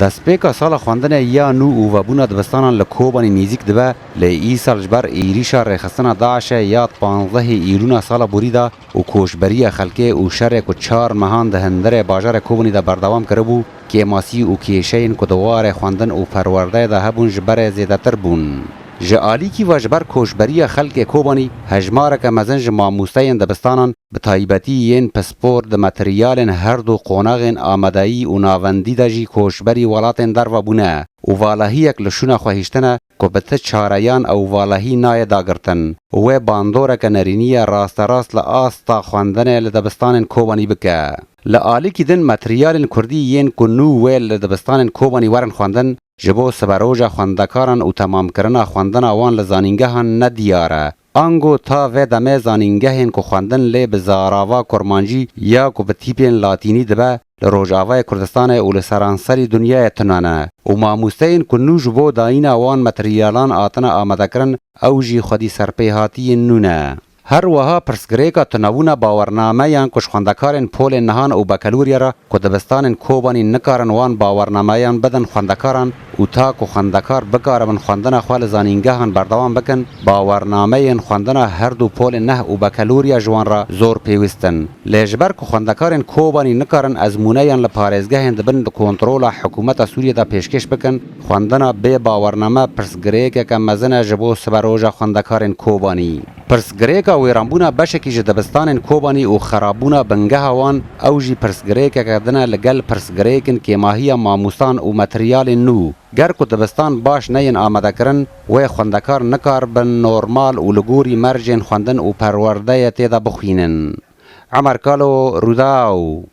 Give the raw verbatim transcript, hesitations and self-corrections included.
Destpêka sala xwendinê ya nû û vebûna dibistanan li Kobanî nêzîk dibe, lê îsal ji ber êrîşa rêxistina DAIŞ'ê ya di panzdehê Îlûna sala borî de û koçberiya xelkê û şerê ku çar mehan di hundirê bajarê Kobanî de berdewam kiribû, kêmasî û kêşeyên ku di warê xwendin û perwerdeyê de hebûn ji berê zêdetir bûn. Ji alîkî ve ji ber koçberiya xelkê Kobanî hejmareke mezin ji mamosteyên dibistanan, bi taybetî yên pispor di materyalên her du qonaxên amadeyî û navendî de jî koçberî welatên derve bûne û valahiyek li şûna xwe hiştine ku bi ti çareyan ew valahî nayê dagirtin û wê bandoreke nerînî ye rasterast li asta xwendinê li dibistanên Kobanî bike. Li alîkî din materyalên kurdî yên ku nû wê li dibistanên Kobanî werin xwendin, ji bo siberoja xwendekaran û temamkirina xwendina wan li zanîngehan ne diyar e. Ango ta vê demê zanîngehên ku xwendin lê bi zarava kurmancî ya ku bi tîpên latînî dibe, li Rojavayê Kurdistanê û li seranserî dinyayê tune ne û mamosteyên ku nû ji bo dayîna wan materyalan hatine amadekirin, ew jî xwedî serpêhatiyên nû ne. Her wiha pirsgirêka tunebûna bawernameyan ku ji xwendekarên polên nihan û bekelorya re ku dibistanên Kobanî nikarin wan bawernameyan bidin xwendekaran û ta ku xwendekar bikaribin xwendina xwe li zanîngehan berdewam bikin, bawernameyên xwendina her du polên neh û bekelorya ji wan re zor pêwîst in. Lê ji ber ku xwendekarên Kobanî nikarin ezmûneyan li parêzgehên di bin kontrola hikûmeta Sûriyê de pêşkêş bikin, xwendina bê bawername pirsgirêkeke mezin e ji bo siberoja xwendekarên Kobanî. Pirsgirêka wêranbûna beşekî ji dibistanên Kobanî û xerabûna bingeha wan, ew jî pirsgirêkeke din e li gel pirsgirêkên kêmahiya mamostan û materyalên nû. Ger ku dibistan baş neyên amadekirin, wê xwendekar nikaribin normal û li gorî mercên xwendin û perwerdeyê tê de bixwînin. Emer Kalo, Rûdaw.